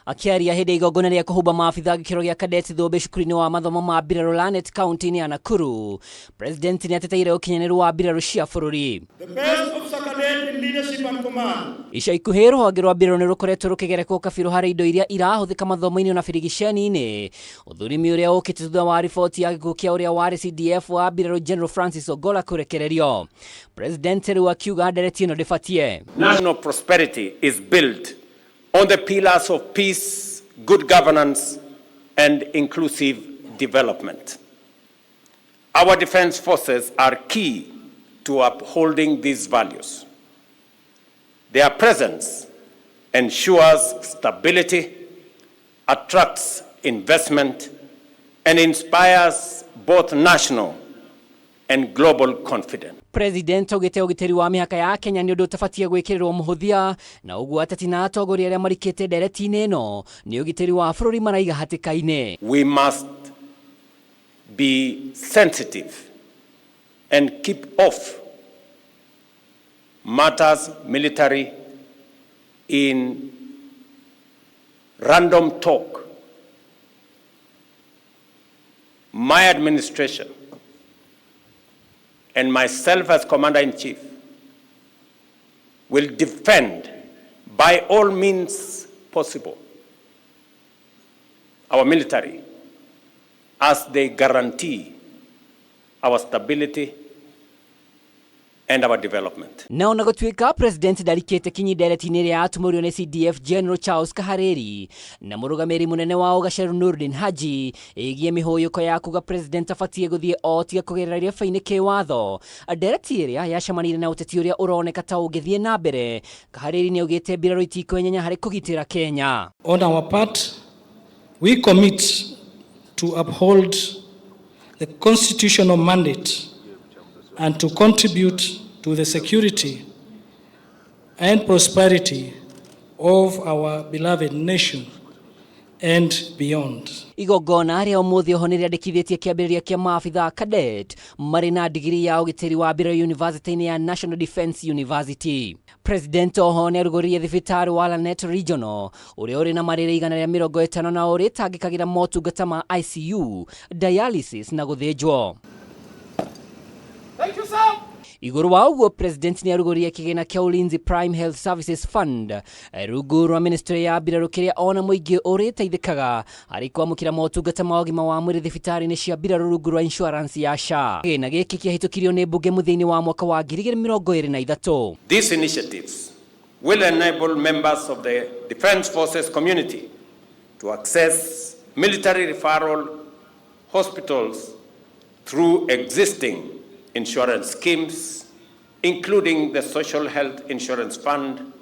Akĩaria hĩndĩ ya igongona rĩa kũhumba maabitha gĩkĩro gĩa cadet thũmbĩ cukuru-inĩ wa mathomo ma mbirarũ Lanet kaunti-inĩ ya Nakuru, President nĩateteire ũkinyanĩru wa mbirarũ cia bũrũri. The best officer cadet in leadership and command. Ica ikuhĩ rũhonge rwa mbirarũ nĩ rũkoretwo rũkĩgerekwo kabirũ harĩ indo iria irahũthĩka mathomo-inĩ ona birigiceni-inĩ. Ũthũrimi ũrĩa ũkĩte thutha wa riboti ya gĩkuũ kĩa ũrĩa warĩ CDF wa mbirarũ General Francis Ogolla kũrekererio. President rĩu akiuga ndereti ĩno ndĩbatie. National prosperity is built on the pillars of peace, good governance, and inclusive development. Our defense forces are key to upholding these values. Their presence ensures stability, attracts investment, and inspires both national and global confidence. President augĩte ũgitĩri wa mĩhaka ya Kenya nĩ ũndũ ũtabatie gwĩkĩrĩrwo mũhũthia na ũguo ateti na atongoria arĩa marikĩte ndereti-inĩ ĩno nĩ ũgitĩri wa bũrũri maraiga hatĩka-inĩ. We must be sensitive and keep off matters military in random talk. My administration and myself as Commander-in-Chief will defend by all means possible our military as they guarantee our stability and our development. Na ona gũtuĩka President ndarikĩte kinyi ndereti-inĩ ĩrĩa yatumũrirwo nĩ CDF General Charles Kahariri na mũrũgamĩrĩri mũnene wa Ũgacerũ Nurdin Haji ĩgiĩ mĩhũyũko ya kuga President abatiĩ gũthiĩ o tiga kũgerera ireba-inĩ kĩwatho, ndereti ĩrĩa yacemanire na ũteti ũrĩa ũroneka ta ũngĩthiĩ na mbere, Kahariri nĩaugĩte mbirarũ itikwenyenya harĩ kũgitĩra Kenya. On our part, we commit to uphold the constitutional mandate and to contribute to the security and prosperity of our beloved nation and beyond. Igongona rĩa ũmũthĩ oho nĩrĩandĩkithĩtie kĩambĩrĩria kĩa maabitha cadet marĩ na ndigiri ya ũgitĩri wa mbirarũ yunivasĩtĩ-inĩ ya National Defence University. President oho nĩarugũririe thibitarĩ wa Lanet Regional ũrĩa ũrĩ na marĩrĩ 150 na ũrĩtangĩkagĩra motungata ma ICU, dialysis na gũthĩnjwo. Igũrũ wa ũguo President nĩarugũririe kĩgĩna kĩa Ulinzi Prime Health Services Fund rungu rwa ministry ya mbirarũ kĩrĩa ona mũingĩ ũrĩteithĩkaga harĩ kwamũkĩra motungata ma ũgima wa mwĩrĩ thibitarĩ-inĩ cia mbirarũ rungu rwa insurance ya SHA. Kĩgĩna gĩkĩ kĩahĩtũkirio nĩ mbunge mũthia-inĩ wa mwaka wa 2023. These initiatives will enable members of the Defense Forces community to access military referral hospitals through existing insurance schemes, including the Social Health Insurance Fund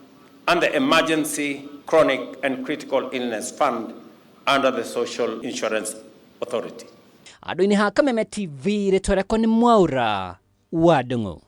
and the Emergency, Chronic and Critical Illness Fund under the Social Insurance Authority. Andũ-inĩ ha Kameme TV, rĩtwa rĩakwa nĩ Mwaura wa Ndung'u.